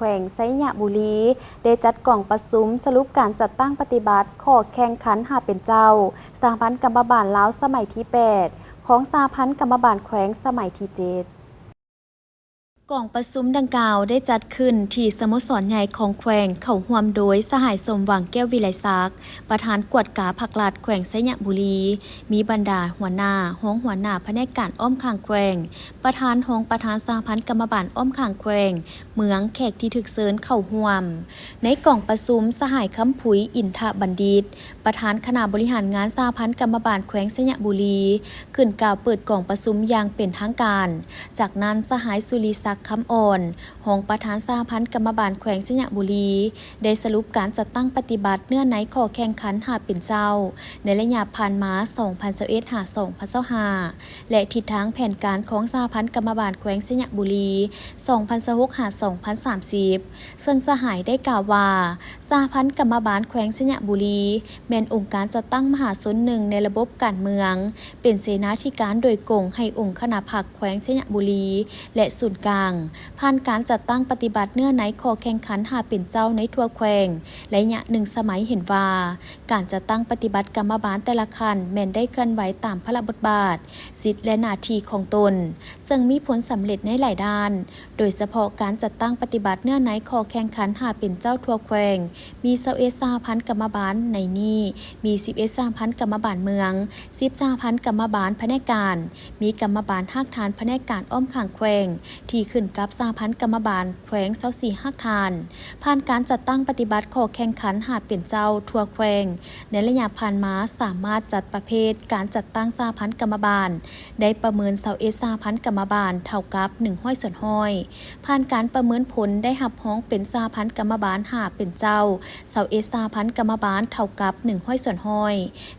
ແຂວງໄຊຍະບູລີ ໄດ້ຈັດກອງປະຊຸມສະຫຼຸບການຈັດຕັ້ງປະຕິບັດຂໍ້ແຂ່ງຂັນຫ້າເປັນເຈົ້າສະຫະພັນກຳມະບານລາວສະໄໝທີແປດ ຂອງສະຫະພັນກຳມະບານແຂວງສະໄໝທີເຈັດ. ກອງປະຊຸມດັ່ງກ່າວໄດ້ຈັດຂຶ້ນທີ່ສະໂມສອນໃຫຍ່ຂອງແຂວງ, ເຂົ້າຮ່ວມໂດຍສະຫາຍ ສົມຫວັງ ແກ້ວວິໄລສັກ, ປະທານກວດກາພັກລັດແຂວງໄຊຍະບູລີ, ມີບັນດາຫົວໜ້າ, ຮອງຫົວໜ້າພະແນກການອ້ອມຂ້າງແຂວງ, ປະທານ, ຮອງປະທານສະຫະພັນກຳມະບານອ້ອມຂ້າງແຂວງ, ເມືອງ, ແຂກທີ່ຖືກເຊີນເຂົ້າຮ່ວມ. ໃນກອງປະຊຸມ, ສະຫາຍ ຄຳຜຸຍ ອິນທະບັນດິດ, ປະທານຄະນະບໍລິຫານງານສະຫະພັນກຳມະບານແຂວງໄຊຍະບູລີ ຂຶ້ນກ່າວເປີດກອງປະຊຸມຢ່າງເປັນທາງການ. ຈາກນັ້ນ, ສະຫາຍ ສຸລິສັກ ຄຳອ່ອນ, ຮອງປະທານສະຫະພັນກຳມະບານແຂວງໄຊຍະບູລີ ໄດ້ສະຫຼຸບການຈັດຕັ້ງປະຕິບັດເນື້ອໃນຂໍ້ແຂ່ງຂັນຫ້າເປັນເຈົ້າ ໃນໄລຍະຜ່ານມາ ສອງພັນຊາວເອັດ ຫາ ສອງພັນຊາວຫ້າ ແລະ ທິດທາງແຜນການຂອງສະຫະພັນກຳມະບານແຂວງໄຊຍະບູລີ ສອງພັນຊາວຫົກ ຫາ ສອງພັນສາມສິບ ເຊິ່ງສະຫາຍໄດ້ກ່າວວ່າ ສະຫະພັນກຳມະບານແຂວງໄຊຍະບູລີ ແມ່ນອົງການຈັດຕັ້ງມະຫາຊົນໜຶ່ງໃນລະບົບການເມືອງ, ເປັນເສນາທິການໂດຍກົງໃຫ້ອົງຄະນະພັກແຂວງໄຊຍະບູລີ ແລະ ສູນກາງ, ຜ່ານການຈັດຕັ້ງປະຕິບັດເນື້ອໃນຂໍ້ແຂ່ງຂັນຫ້າເປັນເຈົ້າໃນທົ່ວແຂວງ ໄລຍະໜຶ່ງສະໄໝ ເຫັນວ່າ ການຈັດຕັ້ງປະຕິບັດກຳມະບານແຕ່ລະຂັ້ນແມ່ນໄດ້ເຄື່ອນໄຫວຕາມພາລະບົດບາດ, ສິດ ແລະ ໜ້າທີ່ຂອງຕົນ, ເຊິ່ງມີຜົນສຳເລັດໃນຫຼາຍດ້ານ, ໂດຍສະເພາະການຈັດຕັ້ງປະຕິບັດເນື້ອໃນຂໍ້ແຂ່ງຂັນຫ້າເປັນເຈົ້າທົ່ວແຂວງ ມີຊາວເອັດສະຫະພັນກຳມະບານ, ໃນນີ້ມີສິບເອັດສະຫະພັນກຳມະບານເມືອງ, ສິບສະຫະພັນກຳມະບານພະແນກການ, ມີກຳມະບານຮາກຖານພະແນກການອ້ອມຂ້າງແຂວງ ທີ່ຂຶ້ນກັບສະຫະພັນກຳມະບານແຂວງ ຊາວສີ່ຮາກຖານ. ຜ່ານການຈັດຕັ້ງປະຕິບັດຂໍ້ແຂ່ງຂັນຫ້າເປັນເຈົ້າທົ່ວແຂວງ ໃນໄລຍະຜ່ານມາ ສາມາດຈັດປະເພດການຈັດຕັ້ງສະຫະພັນກຳມະບານ ໄດ້ປະເມີນຊາວເອັດສະຫະພັນກຳມະບານ ເທົ່າກັບໜຶ່ງຮ້ອຍສ່ວນຮ້ອຍ. ຜ່ານການປະເມີນຜົນ ໄດ້ຮັບຮອງເປັນສະຫະພັນກຳມະບານຫ້າເປັນເຈົ້າ ຊາວເອັດສະຫະພັນກຳມະບານ ເທົ່າກັບໜຶ່ງຮ້ອຍສ່ວນຮ້ອຍ.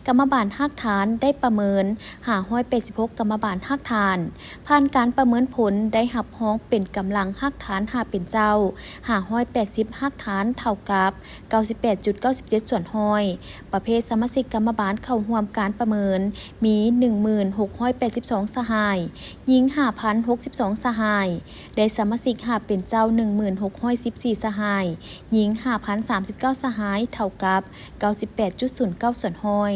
ກຳມະບານຮາກຖານ ໄດ້ປະເມີນຫ້າຮ້ອຍແປດສິບຫົກກຳມະບານຮາກຖານ. ຜ່ານການປະເມີນຜົນ ໄດ້ຮັບຮອງເປັນກຳລັງຮາກຖານຫ້າເປັນເຈົ້າ ຫ້າຮ້ອຍແປດສິບຮາກຖານ ເທົ່າກັບເກົ້າສິບແປດຈຸດເກົ້າສິບເຈັດສ່ວນຮ້ອຍ. ປະເພດສະມາຊິກກຳມະບານເຂົ້າຮ່ວມການປະເມີນ ມີໜຶ່ງໝື່ນຫົກຮ້ອຍແປດສິບສອງສະຫາຍ, ຍິງຫ້າພັນຫົກສິບສອງສະຫາຍ, ໄດ້ສະມາຊິກຮາກເປັນເຈົ້າໜຶ່ງໝື່ນຫົກຮ້ອຍສິບສີ່ສະຫາຍ, ຍິງຫ້າພັນສາມສິບເກົ້າສະຫາຍ ເທົ່າກັບເກົ້າສິບແປດຈຸດສູນເກົ້າສ່ວນຮ້ອຍ.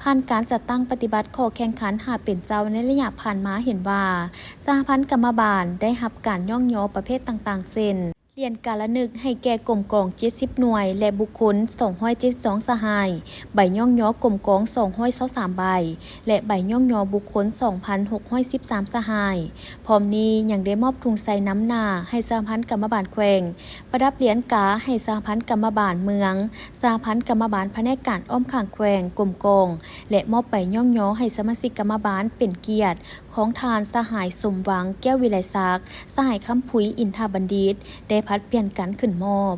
ຜ່ານການຈັດຕັ້ງປະຕິບັດຂໍ້ແຂ່ງຂັນຮາກເປັນເຈົ້າໃນໄລຍະຜ່ານມາ ເຫັນວ່າ ສະຫະພັນກຳມະບານໄດ້ຮັບການຍ້ອງຍໍປະເພດຕ່າງໆ ເຊັ່ນ: ຫຼຽນກາລະນຶກໃຫ້ແກ່ກົມກອງເຈັດສິບໜ່ວຍ ແລະ ບຸກຄົນສອງຮ້ອຍເຈັດສິບສອງສະຫາຍ, ໃບຍ້ອງຍໍກົມກອງສອງຮ້ອຍຊາວສາມໃບ ແລະ ໃບຍ້ອງຍໍບຸກຄົນສອງພັນຫົກຮ້ອຍສິບສາມສະຫາຍ. ພ້ອມນີ້ຍັງໄດ້ມອບທຸງໄຊນຳໜ້າໃຫ້ສະຫະພັນກຳມະບານແຂວງ, ປະດັບຫຼຽນກາໃຫ້ສະຫະພັນກຳມະບານເມືອງ, ສະຫະພັນກຳມະບານພະແນກການອ້ອມຂ້າງແຂວງ, ກົມກອງ ແລະ ມອບໃບຍ້ອງຍໍໃຫ້ສະມາຊິກກຳມະບານເປັນກຽດ ຂອງທ່ານສະຫາຍ ສົມຫວັງ ແກ້ວວິໄລສັກ, ສະຫາຍ ຄຳຜຸຍ ອິນທະບັນດິດ ໄດ້ຜັດປ່ຽນກັນຂຶ້ນມອບ.